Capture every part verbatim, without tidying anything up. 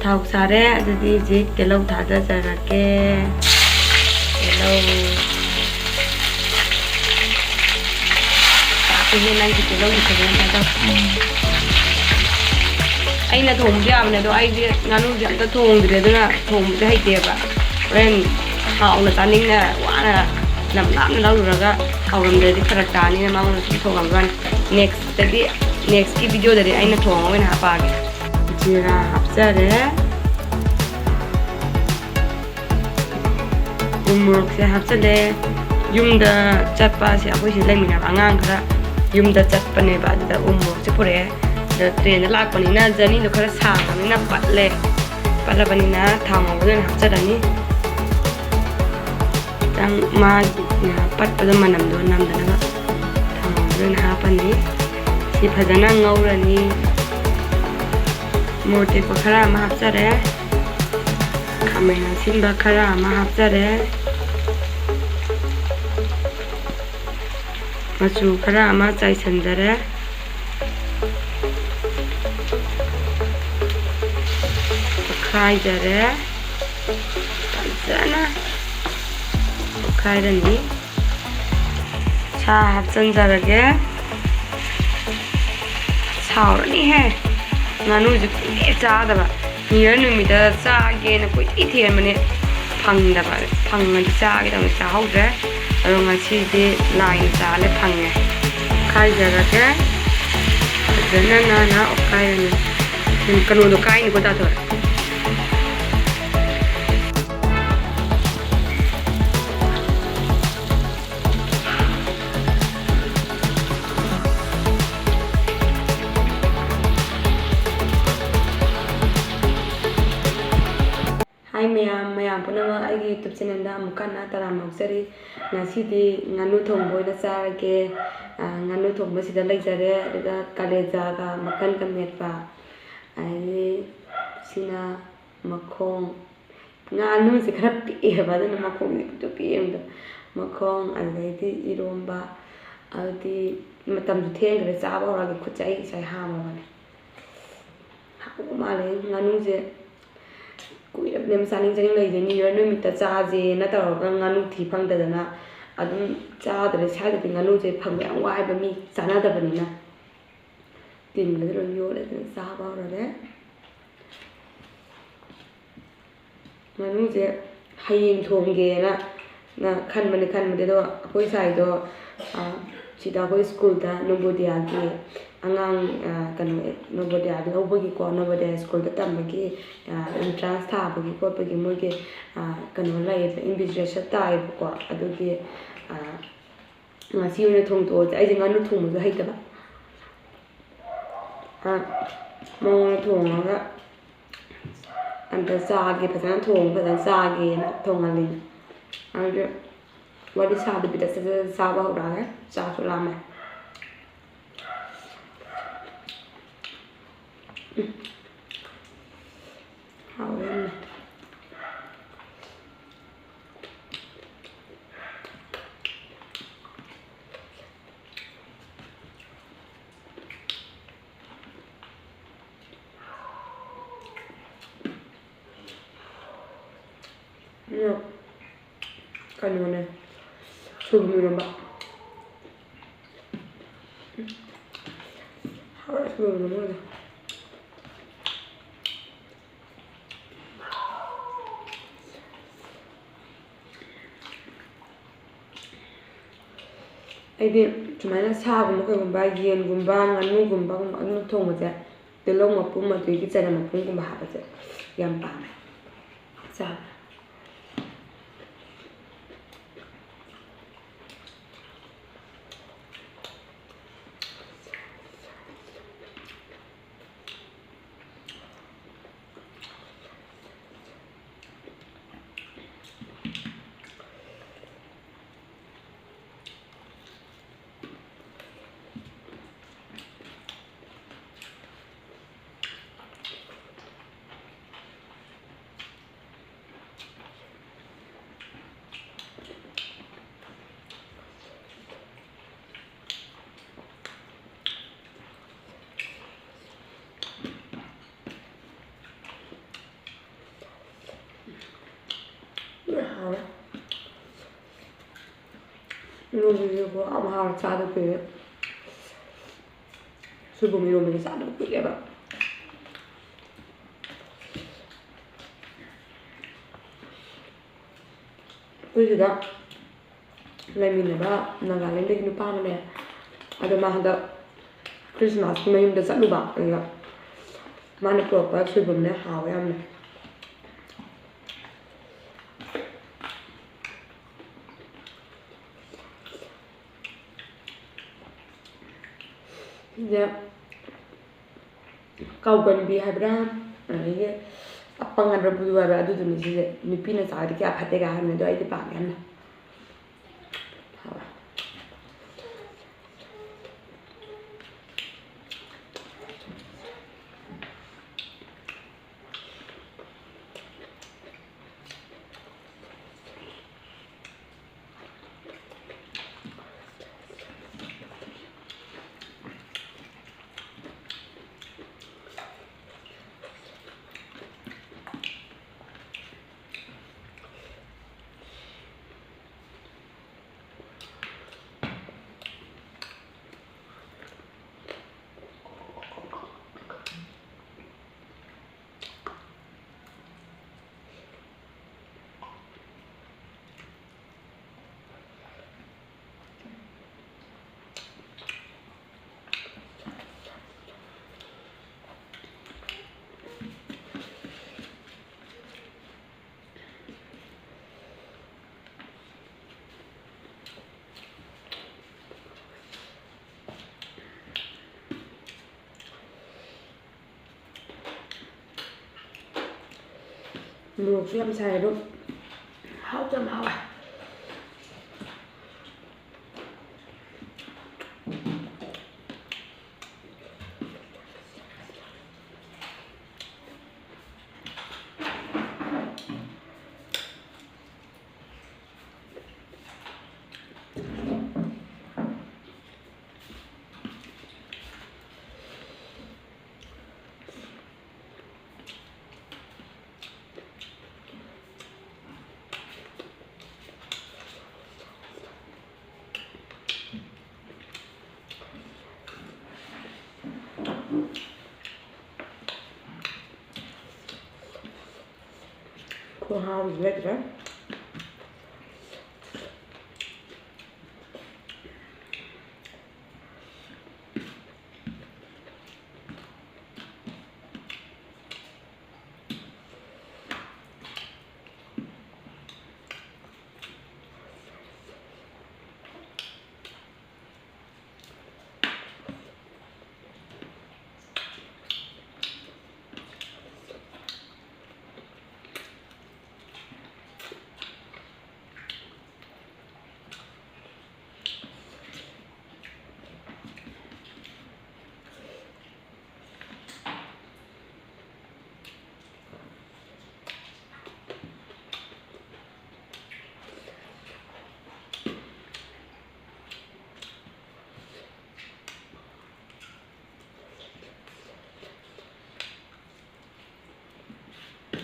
ꯊꯥꯎ ꯁꯥꯔꯦ, ꯑꯗꯨꯗꯤ ꯍꯧꯖꯤꯛ ꯇꯤꯜꯍꯧ ꯊꯥꯗꯖꯔꯛꯀꯦ꯫ ꯇꯤꯜꯍꯧ꯫ ꯄꯥꯛꯄꯤꯍꯦ, ꯅꯪꯒꯤ ꯇꯤꯜꯍꯧꯗꯤ ꯐꯖꯅ ꯊꯥꯗꯧ꯫ ꯑꯩꯅ ꯊꯣꯡꯕꯗꯤ ꯌꯥꯕꯅꯦ, ꯑꯗꯣ ꯑꯩꯗꯤ ꯉꯥꯅꯨꯗꯤ ꯑꯝꯇ ꯊꯣꯡꯗ꯭ꯔꯦ, ꯑꯗꯨꯅ ꯊꯣꯡꯕꯗꯤ ꯍꯩꯇꯦꯕ꯫ ꯍꯣꯔꯦꯟ ꯍꯥꯎꯅ ꯆꯥꯅꯤꯡꯅ ꯋꯥꯅ ꯂꯝ ꯂꯥꯞꯅ ꯂꯧꯔꯨꯔꯒ ꯍꯥꯎꯔꯝꯗ꯭ꯔꯗꯤ ꯐꯔꯛ ꯇꯥꯅꯤꯅ ꯃꯉꯣꯟꯗ ꯁꯨꯝ ꯊꯣꯡꯉꯝꯕ ꯋꯥꯅꯤ꯫ Next ꯇꯗꯤ, next ꯀꯤ video ꯗꯗꯤ ꯑꯩꯅ ꯊꯣꯡꯉ ꯑꯣꯏꯅ ꯍꯥꯞꯄꯛꯑꯒꯦ꯫ ꯖꯤꯔꯥ ꯍꯥꯞꯆꯔꯦ꯫ ꯎ ꯃꯣꯔꯣꯛꯁꯦ ꯍꯥꯞꯆꯜꯂꯦ꯫ ꯌꯨꯝꯗ ꯆꯠꯄꯁꯦ, ꯑꯩꯈꯣꯏ ꯁꯤ ꯂꯩꯃꯤꯟꯅꯕ ꯑꯉꯥꯡ ꯈꯔ ꯌꯨꯝꯗ ꯆꯠꯄꯅꯦꯕ, ꯑꯗꯨꯗ ꯎ ꯃꯣꯔꯣꯛꯁꯦ ꯄꯨꯔꯛꯑꯦ꯫ ꯑꯗ train ꯗ ꯂꯥꯛꯄꯅꯤꯅ journey ꯗꯣ ꯈꯔ ꯁꯥꯡꯕꯅꯤꯅ ꯄꯠꯂꯦ꯫ ꯄꯠꯂꯕꯅꯤꯅ ꯊꯥꯎ ꯉꯧꯕꯗ ꯑꯣꯏꯅ ꯍꯥꯞꯆꯔꯅꯤ꯫ ꯈꯤꯇꯪ ꯃꯥꯒꯤ ꯄꯠꯄꯗꯣ, ꯃꯅꯝꯗꯣ ꯅꯝꯗꯅꯕ ꯊꯥꯎ ꯉꯧꯕꯗ ꯑꯣꯏꯅ ꯍꯥꯞꯄꯅꯤ꯫ ꯁꯤ ꯐꯖꯅ ꯉꯧꯔꯅꯤ꯫ ꯃꯣꯔꯣꯛ ꯑꯇꯦꯛꯄ ꯈꯔ ꯑꯃ ꯍꯥꯞꯆꯔꯦ꯫ ꯈꯥꯃꯦꯟ ꯑꯁꯤꯟꯕ ꯈꯔ ꯑꯃ ꯍꯥꯞꯆꯔꯦ꯫ ꯃꯆꯨ ꯈꯔ ꯑꯃ ꯆꯥꯏꯁꯤꯟꯖꯔꯦ꯫ ꯑꯣꯠꯈꯥꯏꯖꯔꯦ꯫ ꯐꯖꯅ ꯑꯣꯠꯈꯥꯏꯔꯅꯤ꯫ ꯁꯥ ꯍꯥꯞꯆꯤꯟꯖꯔꯒꯦ꯫ ꯁꯥꯎꯔꯅꯤꯍꯦ꯫ ꯉꯥꯅꯨꯁꯦ ꯀꯨꯏꯔꯦ ꯆꯥꯗꯕ꯫ New Year ꯅꯨꯃꯤꯠꯇ ꯆꯥꯒꯦꯅ ꯀꯣꯏꯊꯤ ꯊꯤꯔꯝꯕꯅꯦ꯫ ꯐꯪꯗꯕ꯫ ꯐꯪꯉꯗꯤ ꯆꯥꯒꯦ ꯇꯧꯅꯤ, ꯆꯥꯍꯧꯗ꯭ꯔꯦ꯫ ꯑꯗꯣ ꯉꯁꯤꯗꯤ ꯂꯥꯏꯅ ꯆꯥꯜꯂꯦ, ꯐꯪꯉꯦ꯫ ꯑꯣꯠꯈꯥꯏꯖꯔꯒꯦ꯫ ꯐꯖꯅ ꯅꯥꯟꯅ ꯑꯣꯠꯈꯥꯏꯔꯅꯤ꯫ ꯀꯩꯅꯣꯗꯣ ꯀꯥꯏꯅꯤꯀꯣ, ꯇꯥꯊꯣꯛ꯫ Hi ꯃꯌꯥꯝ, ꯃꯌꯥꯝ ꯄꯨꯝꯅꯃꯛ ꯑꯩꯒꯤ YouTube channel ꯗ ꯑꯃꯨꯛ ꯍꯟꯅ ꯇꯔꯥꯝꯅ ꯑꯣꯛꯆꯔꯤ꯫ ꯉꯁꯤꯗꯤ ꯉꯥꯅꯨ ꯊꯣꯡꯕ ꯑꯣꯏꯅ ꯆꯥꯔꯒꯦ꯫ ꯑ, ꯉꯥꯅꯨ ꯊꯣꯡꯕꯁꯤꯗ ꯂꯩꯖꯔꯦ, ꯑꯗꯨꯒ ꯀꯂꯦꯖꯥꯒ ꯃꯀꯟꯒ ꯃꯦꯠꯄ, ꯑꯗꯒꯤ ꯁꯤꯅ ꯃꯈꯣꯡ, ꯉꯥꯅꯨꯁꯦ ꯈꯔ ꯄꯤꯛꯑꯦꯕ, ꯑꯗꯨꯅ ꯃꯈꯣꯡꯁꯦ ꯄꯤꯛꯇꯨ ꯄꯤꯛꯑꯦꯕꯗꯣ꯫ ꯃꯈꯣꯡ, ꯑꯗꯨꯗꯩꯗꯤ ꯏꯔꯣꯝꯕ, ꯑꯗꯨꯗꯤ ꯃꯇꯝꯁꯨ ꯊꯦꯡꯈ꯭ꯔꯦ, ꯆꯥꯕ ꯍꯧꯔꯛꯑꯒꯦ꯫ ꯈꯨꯠꯁꯦ ꯑꯩ ꯉꯁꯥꯏ ꯍꯥꯝꯃꯕꯅꯦ꯫ ꯍꯥꯎꯕ ꯃꯥꯜꯂꯦ ꯉꯥꯅꯨꯁꯦ꯫ ꯀꯨꯏꯔꯕꯅꯦꯕ ꯆꯥꯅꯤꯡ ꯆꯥꯅꯤꯡ ꯂꯩꯔꯤꯁꯦ, ꯅ꯭ꯌꯨ ꯌꯔ ꯅꯨꯃꯤꯠꯇ ꯆꯥꯁꯦꯅ ꯇꯧꯔꯒ ꯉꯥꯅꯨ ꯊꯤ ꯐꯪꯗꯗꯅ ꯑꯗꯨꯝ ꯆꯥꯗ꯭ꯔꯦ꯫ ꯁ꯭ꯋꯥꯏꯗꯗꯤ ꯉꯥꯅꯨꯁꯦ ꯐꯪꯕ ꯌꯥꯝ ꯋꯥꯏꯕ, ꯃꯤ ꯆꯥꯅꯗꯕꯅꯤꯅ꯫ ꯇꯤꯟꯒꯁꯦ ꯂꯣꯏ ꯌꯣꯠꯂꯦ, ꯑꯗꯨꯅ ꯆꯥꯕ ꯍꯧꯔꯒꯦ꯫ ꯉꯥꯅꯨꯁꯦ ꯍꯌꯦꯡ ꯊꯣꯡꯒꯦꯅ ꯅ ꯈꯟꯕꯅꯦ ꯈꯟꯕꯗꯤ, ꯑꯗꯣ ꯑꯩꯈꯣꯏ ꯁ꯭ꯋꯥꯏꯗꯣ, ꯑ, ꯁꯤꯗ ꯑꯩꯈꯣꯏ ꯁ꯭ꯀꯨꯜꯗ ꯅꯣꯕꯣꯗꯤꯌꯥꯒꯤ ꯑꯉꯥꯡ, ꯑ, ꯀꯩꯅꯣ, ꯅꯣꯕꯣꯗꯤꯌꯥ ꯂꯧꯕꯒꯤꯀꯣ, ꯅꯣꯕꯣꯗꯤꯌꯥ ꯁ꯭ꯀꯨꯜꯗ ꯇꯝꯕꯒꯤ, ꯑ, ꯑꯦꯟꯇ꯭ꯔꯥꯟꯁ ꯊꯥꯕꯒꯤ ꯈꯣꯠꯄꯒꯤ ꯃꯣꯏꯒꯤ, ꯑ, ꯀꯩꯅꯣ ꯂꯩꯌꯦꯕ, ꯏꯟꯚꯤꯖꯤꯂꯦꯁꯟ ꯇꯥꯏꯌꯦꯕꯀꯣ꯫ ꯑꯗꯨꯒꯤ, ꯑ, ꯉꯁꯤ ꯑꯣꯏꯅ ꯊꯣꯡꯗꯣꯛꯑꯁꯦ꯫ ꯑꯩꯁꯦ ꯉꯥꯅꯨ ꯊꯣꯡꯕꯁꯨ ꯍꯩꯇꯕ꯫ ꯑ, ꯃꯉꯣꯟꯗ ꯊꯣꯡꯉꯒ ꯑꯝꯇ ꯆꯥꯒꯦ, ꯐꯖꯅ ꯊꯣꯡꯉ ꯐꯖꯅ ꯆꯥꯒꯦꯅ ꯊꯣꯡꯍꯜꯂꯤꯅꯦ꯫ ꯑꯗꯨ ꯋꯥꯔꯤ ꯁꯥꯗꯕꯤꯗ ꯁꯠ ꯁꯠ ꯆꯥꯕ ꯍꯧꯔꯛꯑꯒꯦ꯫ ꯆꯥꯛꯁꯨ ꯂꯥꯝꯃꯦ꯫ ꯎꯝ꯫ ꯍꯥꯎꯋꯦ ꯌꯥꯝꯅ꯫ ꯎꯝ꯫ ꯀꯩꯅꯣꯅꯦ, ꯁꯣꯏꯕꯨꯝ ꯏꯔꯣꯝꯕ꯫ ꯍꯥꯎꯔꯦ ꯁꯣꯏꯕꯨꯝ ꯏꯔꯣꯝꯕ ꯑꯣꯏꯅ꯫ ꯑꯩꯗꯤ ꯁꯨꯃꯥꯏꯅ ꯁꯥꯒꯨꯝꯕ ꯀꯩꯒꯨꯝꯕ, ꯌꯦꯟꯒꯨꯝꯕ, ꯉꯥꯅꯨꯒꯨꯝꯕ, ꯑꯗꯨꯝ ꯊꯣꯡꯕꯁꯦ, ꯇꯤꯜꯍꯧ ꯃꯄꯨꯝ ꯑꯗꯒꯤ ꯆꯅꯝ ꯃꯄꯨꯝꯒꯨꯝꯕ ꯍꯥꯞꯄꯁꯦ ꯌꯥꯝ ꯄꯥꯝꯃꯦ ꯆꯥꯕ꯫ ꯏꯔꯣꯟꯕꯁꯤꯁꯨꯀꯣ ꯌꯥꯝ ꯍꯥꯎꯅ ꯆꯥꯗ ꯀꯨꯏꯔꯦ꯫ ꯁꯣꯏꯕꯨꯝ ꯏꯔꯣꯟꯕꯁꯦ ꯆꯥꯗꯕ ꯀꯨꯏꯔꯦꯕ꯫ ꯑꯩꯈꯣꯏ ꯁꯤꯗ ꯂꯩꯃꯤꯟꯅꯕ ꯅꯥꯒꯥꯂꯦꯟꯗꯒꯤ ꯅꯨꯄꯥ ꯑꯃ ꯂꯩ꯫ ꯑꯗꯣ ꯃꯥ ꯍꯟꯗꯛ ꯈ꯭ꯔꯤꯁꯃꯥꯁꯀꯤ ꯃꯌꯨꯝꯗ ꯆꯠꯂꯨꯕ, ꯑꯗꯨꯗ ꯃꯥꯅ ꯄꯨꯔꯛꯄ ꯁꯣꯏꯕꯨꯝꯅꯦ, ꯍꯥꯎꯋꯦ ꯌꯥꯝꯅ꯫ ꯁꯤꯁꯦ ꯀꯥꯎꯒꯟꯕꯤ ꯍꯥꯏꯕ꯭ꯔꯥ, ꯑꯗꯒꯤ ꯑꯄꯪ ꯍꯥꯏꯕ꯭ꯔꯥ, ꯕꯨꯗꯨ ꯍꯥꯏꯕ꯭ꯔꯥ, ꯑꯗꯨꯗꯨꯅꯤ ꯁꯤꯁꯦ꯫ ꯅꯨꯄꯤꯅ ꯆꯥꯔꯗꯤ ꯀꯌꯥ ꯐꯠꯇꯦꯒ ꯍꯥꯏꯕꯅꯦ, ꯑꯗꯣ ꯑꯩꯗꯤ ꯄꯥꯝꯃꯦ ꯌꯥꯝꯅ꯫ ꯍꯥꯎꯋꯦ꯫ ꯃꯣꯔꯣꯛꯁꯨ ꯌꯥꯝ ꯁꯥꯏ, ꯑꯗꯣ ꯍꯥꯎꯁꯨ ꯌꯥꯝ ꯍꯥꯎꯋꯦ꯫ ꯍꯥꯎꯕꯁꯨ ꯂꯩꯇ꯭ꯔꯦ꯫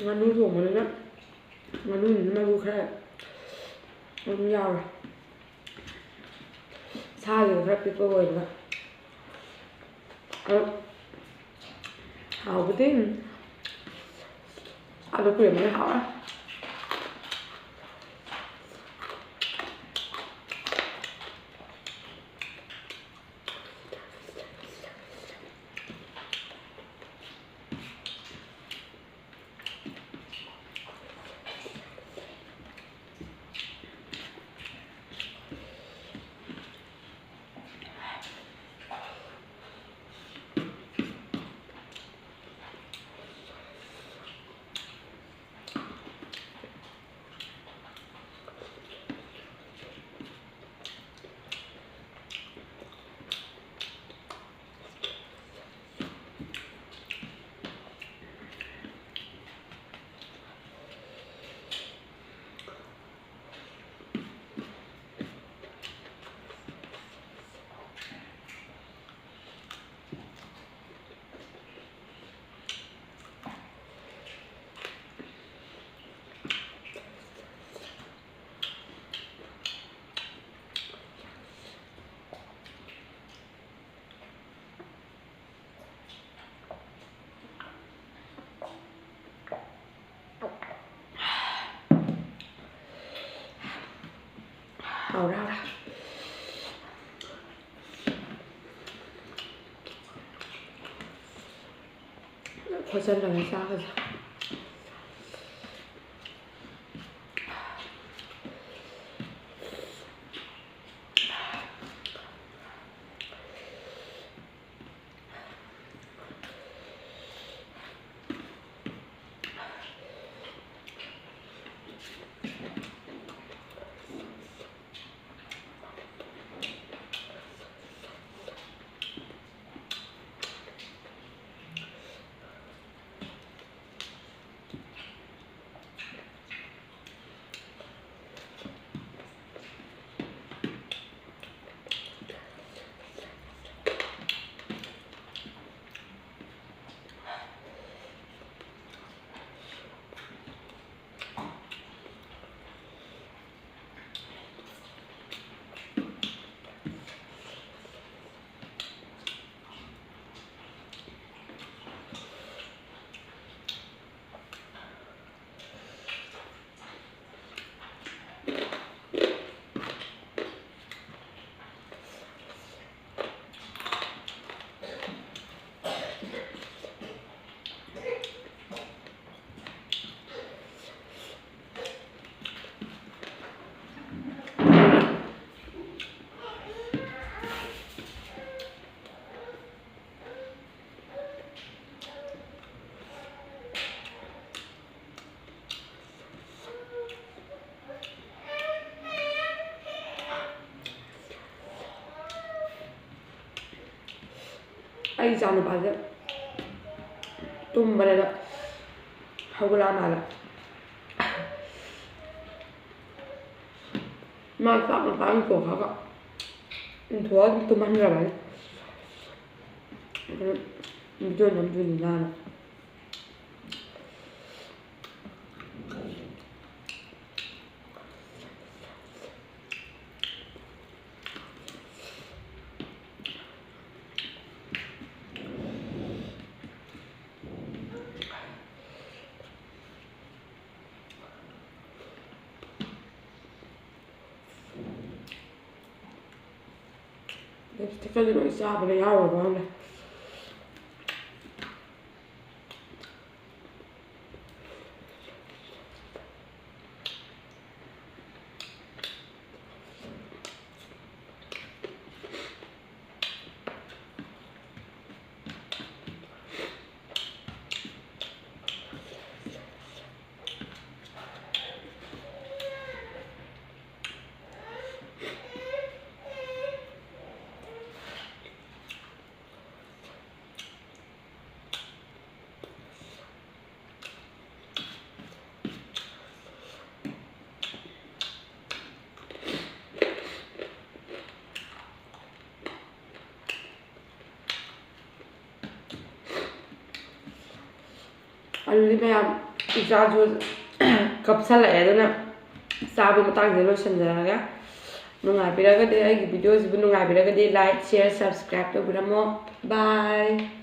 ꯉꯥꯅꯨ ꯊꯣꯡꯕꯅꯤꯅ ꯉꯥꯅꯨꯅꯤꯅ ꯃꯔꯨ ꯈꯔ ꯑꯗꯨꯝ ꯌꯥꯎꯔꯦ꯫ ꯁꯥꯁꯤꯗꯤ ꯈꯔ ꯄꯤꯛꯄ ꯑꯣꯏꯕ꯫ ꯑꯗꯣ ꯍꯥꯎꯕꯗꯤ ꯑꯗꯨ ꯀꯨꯏꯔꯕꯅꯤꯅ ꯍꯥꯎꯔꯦ꯫ ꯍꯥꯎꯔꯦ, ꯍꯥꯎꯔꯦ꯫ ꯈꯣꯠꯆꯜꯂꯒ ꯆꯥꯒꯁꯦ꯫ ꯑꯩ ꯏꯆꯥꯅꯨꯄꯥꯁꯦ ꯇꯨꯝꯕꯅꯦꯕ, ꯍꯧꯒꯠꯂꯛꯑ ꯃꯥꯜꯂꯦ꯫ ꯃꯥ ꯆꯥꯛ ꯉꯟꯇꯥꯅ ꯊꯣꯡꯉꯒ ꯏꯟꯊꯣꯛꯑ ꯑꯗꯨꯝ ꯇꯨꯝꯍꯟꯈ꯭ꯔꯕꯅꯤ꯫ ꯑꯗꯨ ꯚꯤꯗꯤꯑꯣ ꯅꯝꯗꯣꯏꯅꯤ ꯃꯥꯅ꯫ ꯂꯤꯞꯁꯇꯤꯛꯀꯁꯦ ꯂꯣꯏ ꯆꯥꯕꯗ ꯌꯥꯎꯔꯕ ꯈꯪꯗꯦ꯫ ꯑꯗꯨꯗꯤ ꯃꯌꯥꯝ, ꯏꯆꯥꯁꯨ ꯀꯞꯁꯜꯂꯛꯑꯦ, ꯑꯗꯨꯅ ꯆꯥꯕ ꯃꯇꯥꯡꯁꯤꯗ ꯂꯣꯏꯁꯤꯟꯖꯔꯒꯦ꯫ ꯅꯨꯡꯉꯥꯏꯕꯤꯔꯒꯗꯤ, ꯑꯩꯒꯤ ꯚꯤꯗꯤꯑꯣꯁꯤꯕꯨ ꯅꯨꯡꯉꯥꯏꯕꯤꯔꯒꯗꯤ like, share, subscribe ꯇꯧꯕꯤꯔꯝꯃꯣ꯫ Bye꯫